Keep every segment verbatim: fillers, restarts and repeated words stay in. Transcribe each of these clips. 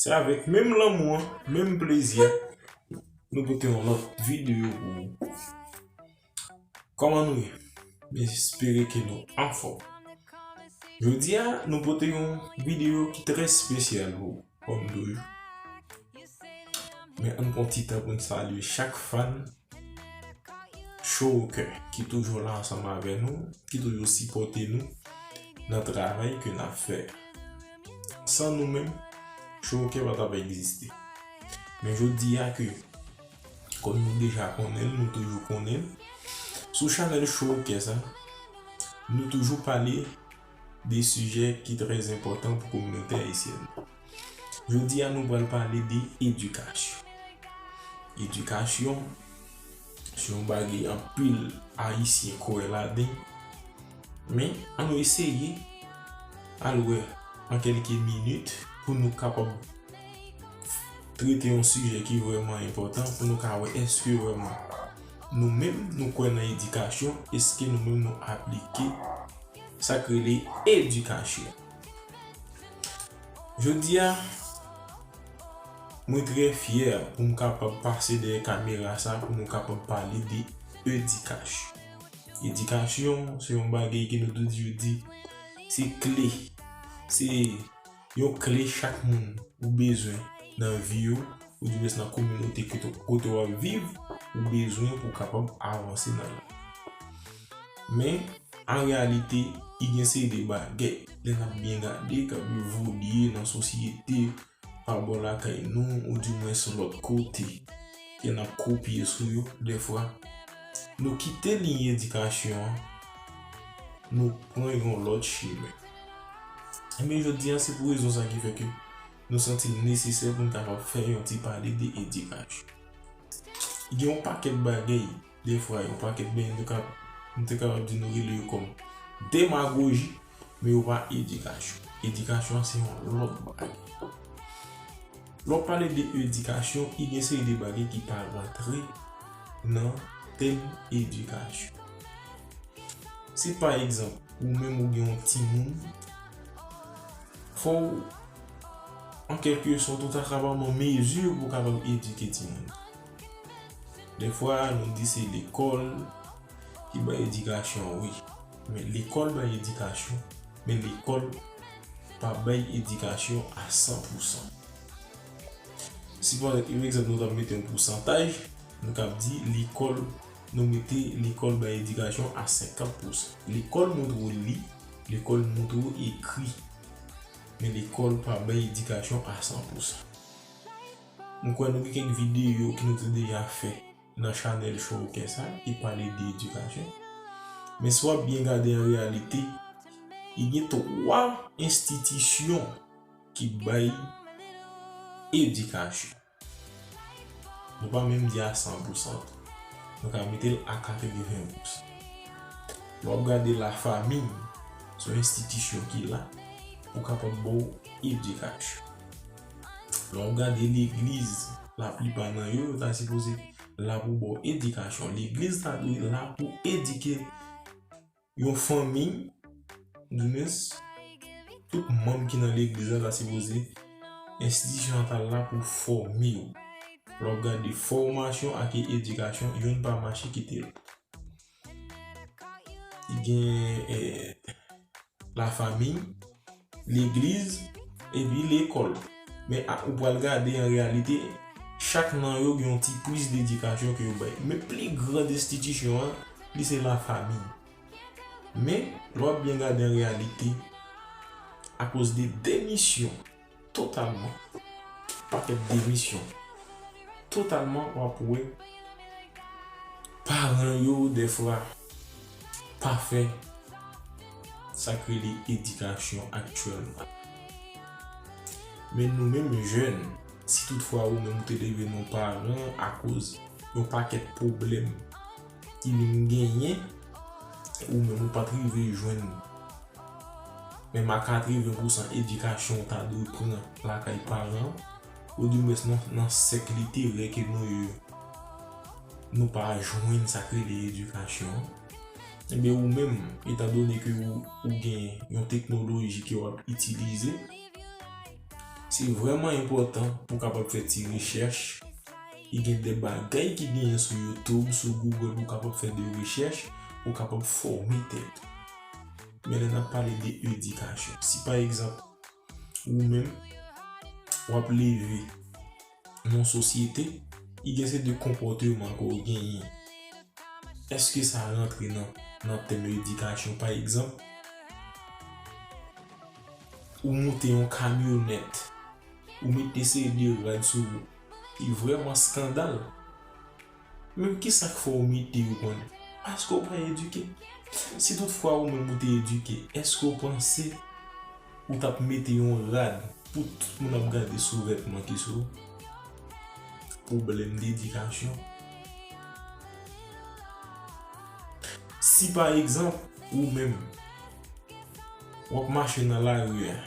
Se avèk menm lanmou an, menm plezi a, nou pote yon lòt videyo pou ou. Kòman nou ye? M espere ke nou anfòm. Jodi a, nou pote yon videyo ki trè espesyal pou ou, kòm toujou. Men ann pran ti tan pou n salye chak fan Choker ki toujou la ansanm avè nou, ki toujou sipòte nou nan travay ke n ap fè. San nou menm, Choker pa t ap egziste. Men jodi a ke, kòm nou deja konnen l, nou toujou konnen l, sou chanèl Choker sa, nou toujou pale de sijè ki trè enpòtan pou kominote ayisyèn. Jodi a, nou pral pale de edikasyon. Edikasyon se yon bagay anpil Ayisyen kwè ladan. Men, ann nou eseye al wè an kèlke minit pou nou kapab trete yon sijè ki vrèman enpòtan, pou nou ka wè èske vrèman nou menm nou kwè nan edikasyon, èske nou menm nou aplike sa k rele edikasyon. Jodi a, mwen trè fyè pou m kapab pase dèyè kamera sa pou nou kapab pale de edikasyon. Edikasyon se yon bagay ke nou toujou di se kle, se yon kle chak moun ou bezwen nan vi w, oudimwens nan kominote kote, kote w ap viv, ou bezwen pou w kapab avanse nan lavi. Men, an reyalite, i gen seri de bagay, lè n ap byen gade, k ap evolye nan sosyete, pa bò lakay nou, oudimwens lòt kote, ke n ap kopye sou yo, dèfwa, nou kite liy edikasyon an, nou pran yon lòt chimen. Ebyen, jodi a, se pou rezon sa ki fè ke nou santi l nesesè pou n kapab fè yon ti pale de edikasyon. Gen yon pakèt bagay, dèfwa, yon pakèt bagay nou ka, nou te kapab di nou rele yo kòm demagoji, men yo pa edikasyon. Edikasyon se yon lòt bagay. Lè w pale de edikasyon, i gen seri de bagay ki pa rantre nan tèm edikasyon. Si pa egzanp, ou menm ou gen yon timoun, fò w, an kèlke sòt, ou ta kapab an mezi pou w kapab edike timoun. Dèfwa, nou di se lekòl ki bay edikasyon, wi. Men lekòl bay edikasyon, men lekòl pa bay edikasyon a san pou san. Si pa egzanp nou ta mete yon pousantaj, nou kab di lekòl, nou mete lekòl bay edikasyon a senkant pou san. Lekòl montre w li, lekòl montre w ekri, men lekòl pa bay edikasyon a san pou san. Mwen kwè nou gen kèk videyo ke nou te deja fè nan chanèl Choker sa ki pale de edikasyon. Men si w ap byen gade an reyalite, i gen twa enstitisyon ki bay edikasyon. Nou pa menm di a san pou san tou. Nou ka mete l a katreven pou san. Lè w ap gade lafanmi, se yon enstitisyon ki la pou kapab ba w edikasyon. Lè w ap gade legliz, laplipa nan yo, yo ta sipoze la pou ba w edikasyon. Legliz ta dwe la pou edike yon fanmi, oudimwens, tout manm ki nan legliz la ta sipoze, enstitisyon an ta la pou fòme yo. Lè w ap gade fòmasyon ak edikasyon, youn pa mache kite lòt. Gen, eh, lafanmi, legliz, epi lekòl. Men a, ou pral gade an reyalite, chak nan yo gen yon ti priz de edikasyon ke yo bay. Men pli gran enstitisyon an, li se lafanmi. Men, lè w ap byen gade an reyalite, akoz de demisyon totalman, pakèt demisyon totalman, w ap wè paran yo dèfwa pa fè sa k rele edikasyon aktyèlman. Men nou menm jèn, si toutfwa ou menm ou te leve nan yon paran akoz yon pakèt pwoblèm ki vin genyen, ou menm ou pa t rive jwenn menm a katreven pou san edikasyon w ta dwe pran lakay paran, oudimwens nan, nan sèk literè ke nou ye, nou pa jwenn sa k rele edikasyon. Ebyen, ou menm, etandone ke ou, ou gen yon teknoloji ke w ap itilize, Se vrèman enpòtan pou w kapab fè ti rechèch. E gen de bagay ki genyen sou YouTube, sou Google, ou kapab fè de rechèch, ou kapab fòme tèt ou. Men lè n ap pale de edikasyon, si pa egzanp, ou menm, w ap leve nan yon sosyete, e gen se de konpòteman ke w genyen. Èske sa rantre nan, nan tèm edikasyon? Pa egzanp, ou moute yon kamyonèt, ou mete seri de rad sou ou, ki vrèman eskandal. Men kisa k fè w mete yo, konn? Paske w pa edike. Si toutfwa ou menm ou te edike, èske w panse ou t ap mete yon rad pou tout moun ap gade sou vètman ki sou ou? Pwoblèm de edikasyon. Si pa egzanp, ou menm, w ap mache nan lari a,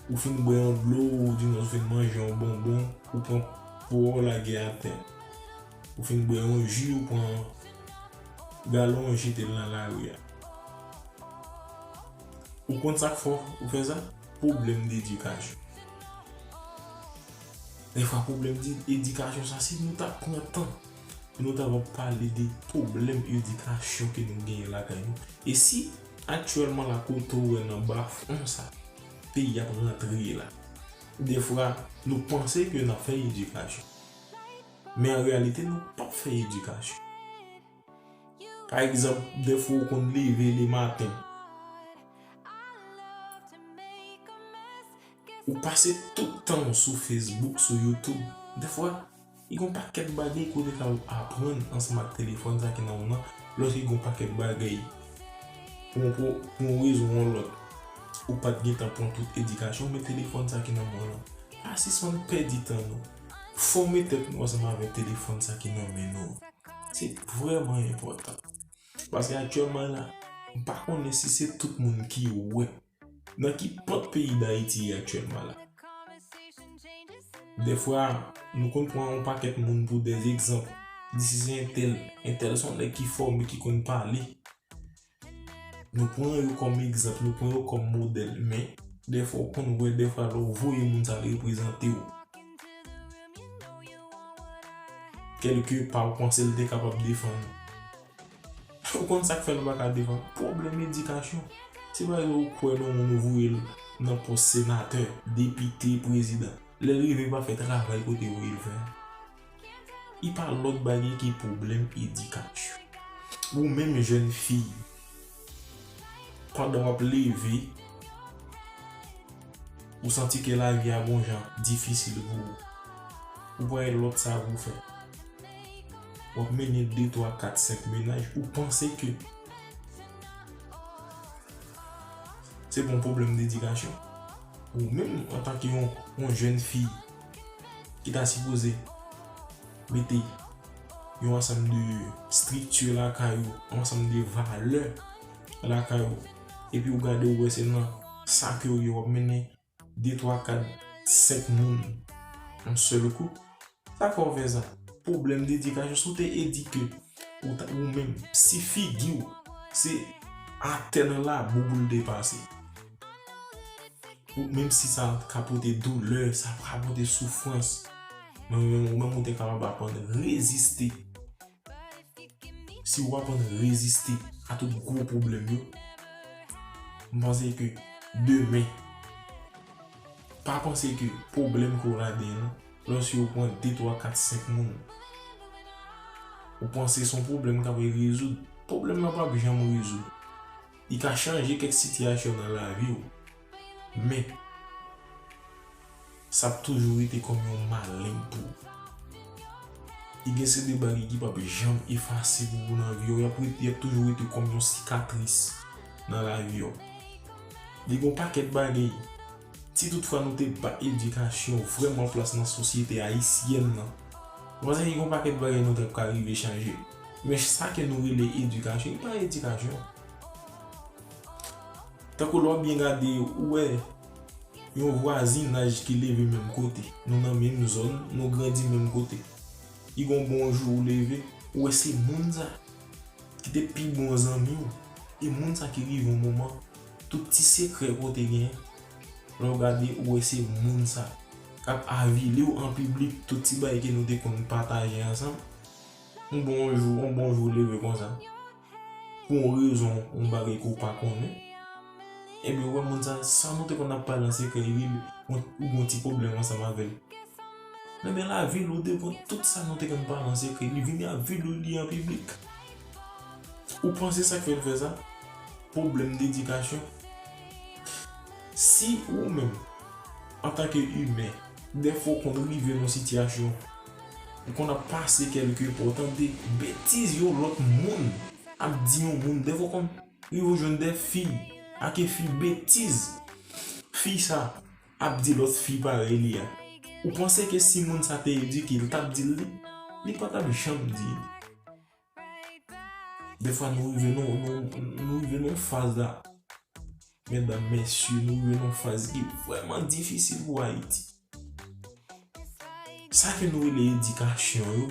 ou fin bwè yon dlo, oubyen ou fin manje yon bonbon, ou pran po a w lage atè. Ou fin bwè yon ji, ou pran galon, ou jete l nan lari a. Ou konn sa k fè w fè sa? Pwoblèm de edikasyon. Defwa pwoblèm de edikasyon sa, si nou ta pran tan pou nou ta va pale de pwoblèm edikasyon ke nou genyen lakay nou. E si aktyèlman la kote w wè nan bafon sa, peyi ap rantre la. Defwa, nou panse ke n ap fè edikasyon. Men an reyalite, nou p ap fè edikasyon. Pa egzanp, defwa ou konn leve lematen. Ou pase tout tan w sou Facebook, sou YouTube. Defwa, e gon pakèt bagay ke w te ka aprann ansanm ak telefòn sa ki nan men w lan, lòske gon pakèt bagay pou yon, pou, pou yon rezon ou yon lòt, ou pa t gentan pran tout edikasyon, men telefòn sa ki nan men w lan. Pa sispann pèdi tan nou. Fòme tèt nou ansanm avèk telefòn sa ki nan men nou. Se vrèman enpòtan. Paske aktyèlman la, m pa konnen si se tout moun ki wè nan ki pòt peyi Dayiti ye aktyèlman la. Defwa, nou konn pran yon pakèt moun pou de egzanp. Di si se entèl, entèl se yon nèg ki fòme, ki konn pale. Nou pran yo kòm egzanp, nou pran yo kòm modèl, men defwa ou konn wè, defwa lè w voye moun sa l reprezante w, kèlke pa ou panse l te kapab defann ou. Ou konn sa k fè l pa ka defann? Pwoblèm edikasyon. Se pa ou kwè nan moun ou voye l nan pòs senatè, depite, prezidan. Lè l rive pa fè travay kote voye l fè. E pa lòt bagay ki pwoblèm edikasyon. Ou menm jèn fi, pandan w ap leve, ou santi ke lavi a gon jan difisil pou ou. Ou pa gen lòt sa pou w fè. W ap mennen de, twa, kat, senk mennaj, ou panse ke se pa yon pwoblèm dedikasyon. Ou menm, antanke yon, yon jèn fi ki ta sipoze mete yon ansanm de estrikti lakay ou, yon ansanm de valè lakay ou, epi ou gade ou wè se nan sa ke ou ye, w ap mennen de, twa, kat, senk moun yon sèl kou. Sa fè w fè sa? Pwoblèm dedikasyon. Si w te edike ou ta, ou menm, si figi w se atè nan labou pou l te pase, ou, menm si sa ka pote doulè, sa ka pote soufrans, men ou menm, ou menm ou te kapab aprann reziste. Si w aprann reziste a tout gwo pwoblèm yo, m panse ke demen, pa panse ke pwoblèm ke w ladan l lan, lòske w pran de, twa, kat, senk moun, ou panse se yon pwoblèm k ap rezoud. Pwoblèm nan p ap janm rezoud. Li ka chanje kèk sitiyasyon nan lavi w, men sa ap toujou rete kòm yon maleng pou ou. E gen seri de bagay ki p ap janm efase pou ou nan vi w. Y ap rete, y ap toujou rete kòm yon sikatris nan lavi w. Li gen yon pakèt bagay, si toutfwa nou te ba edikasyon vrèman plas nan sosyete ayisyèn nan, m panse gen yon pakèt bagay nou t ap ka rive chanje. Men sa ke nou rele edikasyon, li pa edikasyon. Tankou lè w ap byen gade, ou wè yon vwazinaj ki leve menm kote. Nou nan menm zòn, nou grandi menm kote. Li gon bon jou ou leve, ou wè se moun sa ki te pi bon zanmi w. E moun sa ki rive yon moman, tout ti sekrè ke w te genyen, Lè w gade, ou wè se moun sa k ap avili w an piblik, tout ti bagay ke nou te konn pataje ansanm. Yon bon jou, yon bon jou leve konsa, pou yon rezon, yon bagay ke w pa konnen, ebyen, ou wè moun sa, sa nou te konn ap pale an sekrè, li, ou, ou gen yon ti pwoblèm ansanm avè l. Ebyen, lavi l, ou te konn tout sa nou te konn pale an sekrè, li vini ap avili w li an piblik. Ou panse sa k fè l fè sa? Pwoblèm dedikasyon. Si ou menm, antanke imen, dèfwa w konn rive nan sitiyasyon, ou konn ap pase kèlke pòt, tande betiz yon lòt moun ap di yon moun, dèfwa w konn rive w jwenn de fi, ake fi betiz fi sa ap di lòt fi parèy li a. Ou panse ke si moun sa te edike, l t ap di l li? Li pa t ap janm di l. Dèfwa nou rive nan, nou, nou rive nan faz la, medam, mesye, nou rive nan faz ki vrèman difisil pou Ayiti. Sa ke nou rele edikasyon yo,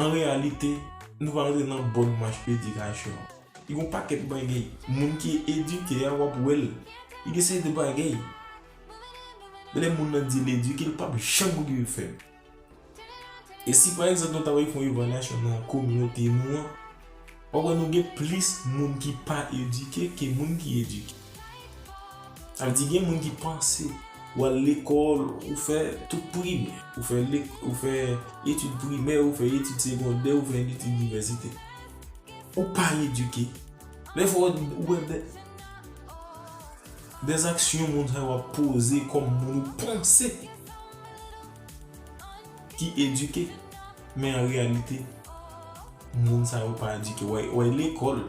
an reyalite, nou pa rantre nan bòn mach edikasyon. Li gen yon pakèt bagay. Moun ki edike a, w ap wè l. Li gen seri de bagay. Lè moun nan di l edike, l p ap janm rive fè l. E si, pa egzanp, nou ta pral fè yon evalyasyon nan kominote nou an, w ap wè nou gen plis moun ki pa edike ke moun ki edike. Sa vle di, gen moun ki panse, ou al lekòl, ou fè tout primè, ou fè lek-, ou fè etid primè, ou fè etid segondè, ou fè etid inivèsite. Ou pa edike. Dèfwa, ou wè de, de aksyon moun sa yo ap poze kòm moun ou panse ki edike, men an reyalite, moun sa yo pa edike. Ou al lekòl,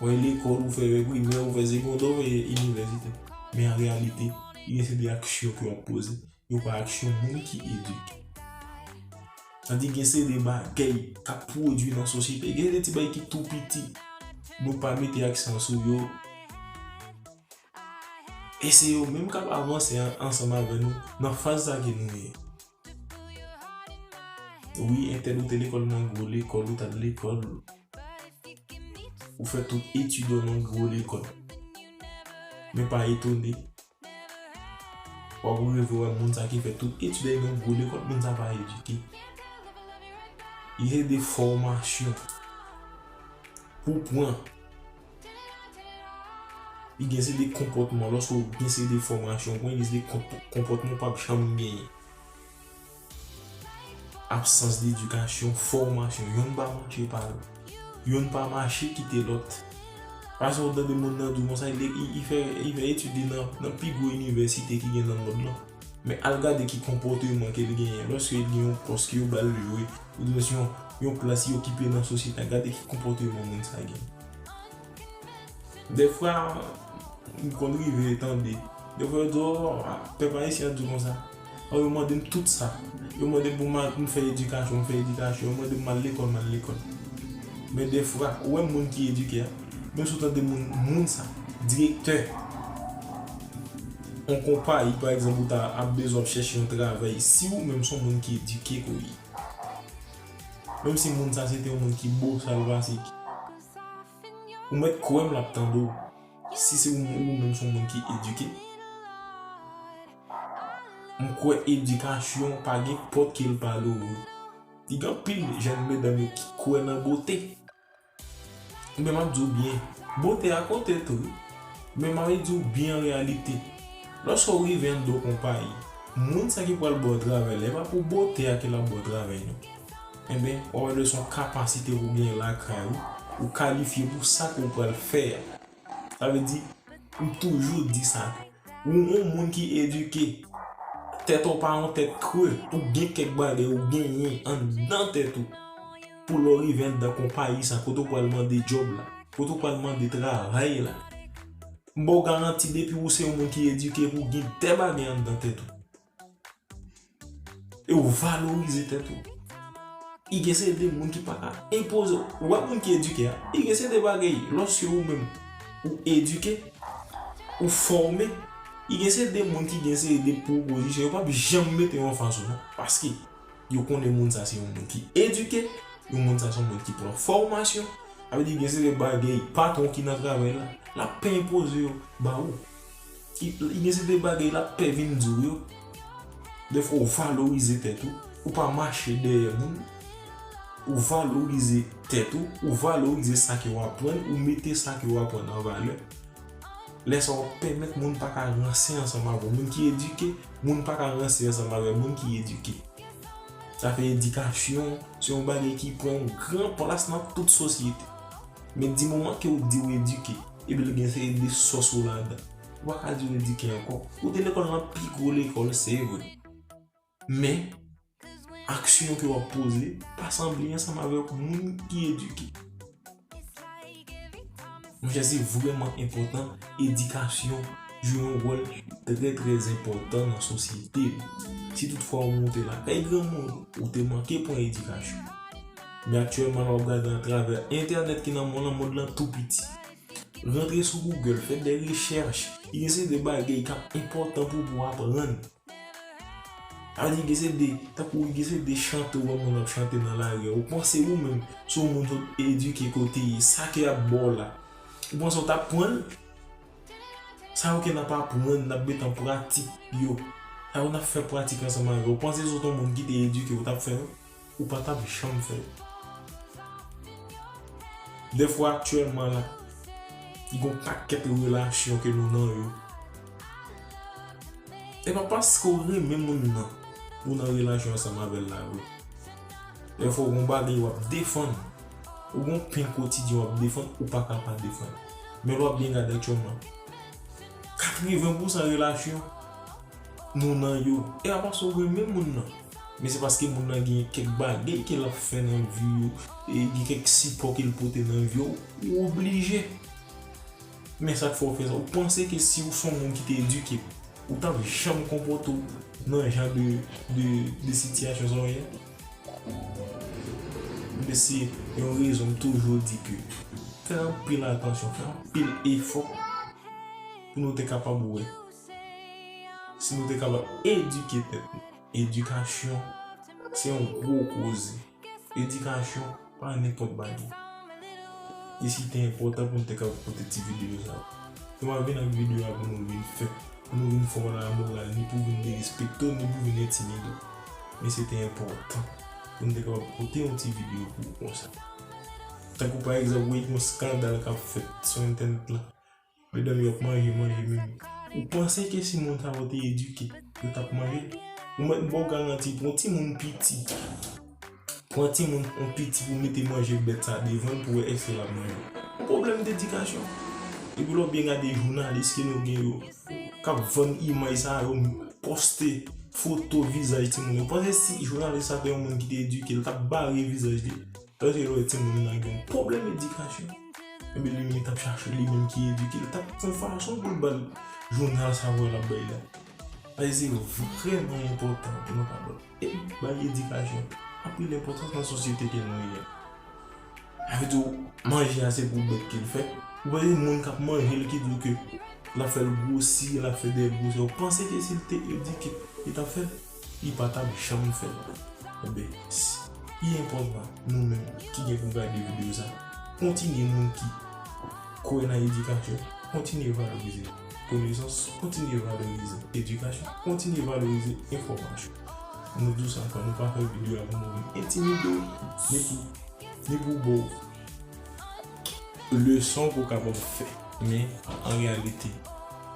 ou al lekòl, ou fè primè, ou fè segondè, ou fè inivèsite. Men an reyalite, gen seri de aksyon ke yo ap poze. Yo pa aksyon moun ki edike. Tandi gen seri de bagay k ap pwodui nan sosyete. Gen de ti bagay ki tou piti. Nou pa mete aksan sou yo. E se yo menm k ap avanse an-, ansanm avè nou nan faz sa ke nou ye. Wi, entèl ou te lekòl nan gwo lekòl, ou t al lekòl. Ou fè tout etid ou nan gwo lekòl. Men pa etone. W ap rive wè moun sa ki fè tout etid li nan gwo lekòl, moun sa pa edike. Li gen de fòmasyon pou pran. Li gen seri de konpòtman. Lòske w gen seri de fòmasyon, w gen seri de konp-, konpòtman w p ap janm genyen. Absans de edikasyon, fòmasyon, yonn pa mache pa lòt. Yonn pa mache kite lòt. Paske w tande moun nan di w konsa, li, li, li fè, li fè etid li nan, nan pi gwo inivèsite ki gen nan mond lan. Men al gade ki konpòteman ke l genyen. Lòske l gen yon pòs ke yo ba l jwe, oubyen se yon, yon plas li okipe nan sosyete a, gade ki konpòteman moun sa genyen. Dèfwa, m konn rive tande. Dèfwa, yo di, "Oh, ah, pèp ayisyen an di konsa." Oh, yo mande m tout sa. Yo mande m pou m al, pou m fè edikasyon, m fè edikasyon. Yo mande m m al lekòl, m al lekòl. Men dèfwa, ou wè moun ki edike a, menm si w tande moun, moun sa, direktè yon konpayi, pa egzanp, ou ta ap bezwen ap chèche yon travay, si ou menm se yon moun ki edike ke w ye, menm si moun sa se te yon moun ki bosal pase, ou mèt kwè m l ap tande w. Si se ou, ou menm se yon moun ki edike, m kwè edikasyon pa gen pòt ke l pa louvri. Li gen anpil jèn medam yo ki kwè nan bote. Men m ap di w byen, bote a konte tou, wi. Men m ap di w byen an reyalite. Lòske w rive anndan yon konpayi, moun sa ki pral ba w travay la, e pa pou bote a ke l ap ba w travay, non. Enben, w ap wè se yon kapasite ke w genyen lakay ou, ou kalifye pou sa ke w pral fè a. Sa vle di, m toujou di sa. Ou yon moun ki edike, tèt ou pa yon tèt kre, ou gen kèk bagay ou genyen anndan tèt ou. Pou lè w rive anndan konpayi sa, kote w pral mande djòb la, kote w pral mande travay la. M ba w garanti, depi ou se yon moun ki edike, pou gen de bagay anndan tèt ou. E w valorize tèt ou. I gen seri de moun ki pa ka enpoze w. Ou wè moun ki edike a, i gen seri de bagay. Lòske ou menm, ou edike, ou fòme, i gen seri de moun ki gen seri de pwopozisyon, yo p ap janm mete yo anfas ou non. Paske yo konnen moun sa se yon moun ki edike, yon moun sa se yon moun ki pran fòmasyon. Sa vle di gen seri de bagay, patwon ki nan travay la, l ap enpoze yo ba ou. Li, li gen se de bagay l ap pè vin di w yo. Defwa ou valorize tèt ou, ou pa mache dèyè moun. Ou valorize tèt ou, ou valorize sa ke w aprann, ou mete sa ke w aprann an valè. Lè sa w ap pèmèt moun pa ka ranse ansanm avè w. Moun ki edike, moun pa ka ranse ansanm avè moun ki edike. Sa fè edikasyon se yon bagay ki pran yon gran plas nan tout sosyete. Men di moman ke w di w edike, epi l gen seri de sòs ou ladan, ou pa ka di w edike ankò. Ou te lekòl nan pi gwo lekòl, se vre. Men, aksyon ke w ap poze pa sanble ansanm avèk moun ki edike. Monchè, se vrèman enpòtan. Edikasyon jwe yon wòl trè, trè enpòtan nan sosyete nou. Si toutfwa ou monte lakay granmoun, ou te manke pran edikasyon. Men aktyèlman la, w ap gade atravè entènèt ki nan mond lan, mond lan tou piti. Rantre sou Google, fè de rechèch. Li gen seri de bagay k ap enpòtan pou, pou w aprann. Sa vle di, gen seri de, tankou gen seri de chante ou wè moun ap chante nan lari a. Ou panse ou menm, se yon moun sot edike ke w te ye, sa ke y ap ba w la, ou panse w t ap pran l? Sa yo ke n ap aprann, n ap met an pratik yo. Sa yo n ap fè pratik ansanm avè w. Ou panse se yon moun ki te edike, ou t ap fè l? Ou pa t ap janm fè l. Defwa aktyèlman la, gen yon pakèt relasyon ke nou nan yo. E pa paske w renmen moun nan, ou nan relasyon ansanm avè l la vre. Defwa ou gen yon bagay w ap defann. Ou gen yon pen kotidyen w ap defann, ou pa ka pa defann. Men lè w ap byen gade aktyèlman, katreven pousan relasyon nou nan yo. E pa paske w renmen moun nan. Men se paske moun nan gen kèk bagay ke l ap fè nan vi w, e gen kèk sipò ke l pote nan vi w, ou oblije. Men sa k fè w fè sa. Ou panse ke si w se yon moun ki te edike, ou t ap janm konpòte w nan jan de, de, de sitiyasyon sa w ye? Men se yon rezon m toujou di ke fè anpil atansyon, fè anpil efò pou nou te kapab wè si nou te kapab edike tèt nou. Edikasyon se yon gwo koze. Edikasyon pa nenpòt bagay. E si te enpòtan pou m te kapab pote ti videyo sa yo, se m ap vin ak videyo a pou nou vin fè, pou nou vin fè w lamoral, ni pou vin derespekte w, ni pou vin entimide w. Men se te enpòtan pou m te kapab pote yon ti videyo pou ou konsa. Tankou pa egzanp, ou wè yon skandal k ap fèt sou entènèt la. Medam yo ap manje, manje, men ou panse ke si moun sa yo te edike, yo t ap manje? Ou mèt ba w garanti, pou yon timoun piti, pou yon timoun, yon piti pou mete manje bèt sa devan l pou wè èske l ap manje. Pwoblèm dedikasyon. Epi lè w byen gade jounalis ke nou gen yo, k ap vann imaj sa yo, poste foto vizaj timoun yo. Ou panse si jounalis sa te yon moun ki te edike, l t ap bare vizaj li? Paske lè w wè timoun nan gen yon pwoblèm edikasyon, ebyen li menm li t ap chache li menm ki edike, li t ap fè yon fason pou l ba l jounal sa pou l ap bay la. Sa vle di se vrèman enpòtan pou nou kapab bay edikasyon anpil enpòtans nan sosyete ke nou ye a. Sa vle di w manje a se pou bèt ke l fè. Ou pa gen moun k ap manje l ki di w ke l ap fè l gwosi, l ap fè de gwosè. Ou panse ke si l te edike, li t ap fè l? Li pa t ap janm fè l. Enben, s-, li enpòtan nou menm ki gen pou gade videyo sa, kontinye moun ki kwè nan edikasyon, kontinye valorize konesans, kontinye valorize edikasyon, kontinye valorize enfòmasyon. Nou di w sa ankò, nou pa fè videyo a pou nou vin entimide w, ni pou, ni pou ba w leson pou w kapab fè. Men, an reyalite,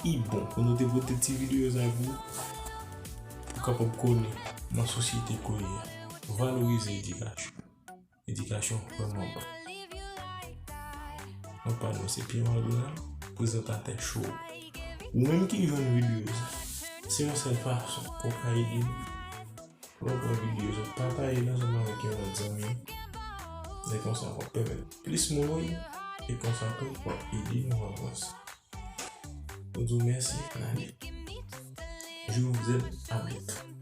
li bon pou nou te pote ti videyo sa pou ou, pou w kapab konnen nan sosyete ke w ye a. Valorize edikasyon. Edikasyon vrèman bon. Non pa nou se Pierre Maldonado, prezantatè show. Ou menm ki jwenn videyo sa, se yon sèl fason ke w ka ede m. Lè w pran videyo sa, pataje l ansanm avèk yon lòt zanmi. E konsa, w ap pèmèt plis moun wè l. E konsa tou, w ap ede nou avanse. Nou di w mèsi, n ale. Je vous aime, à bientôt.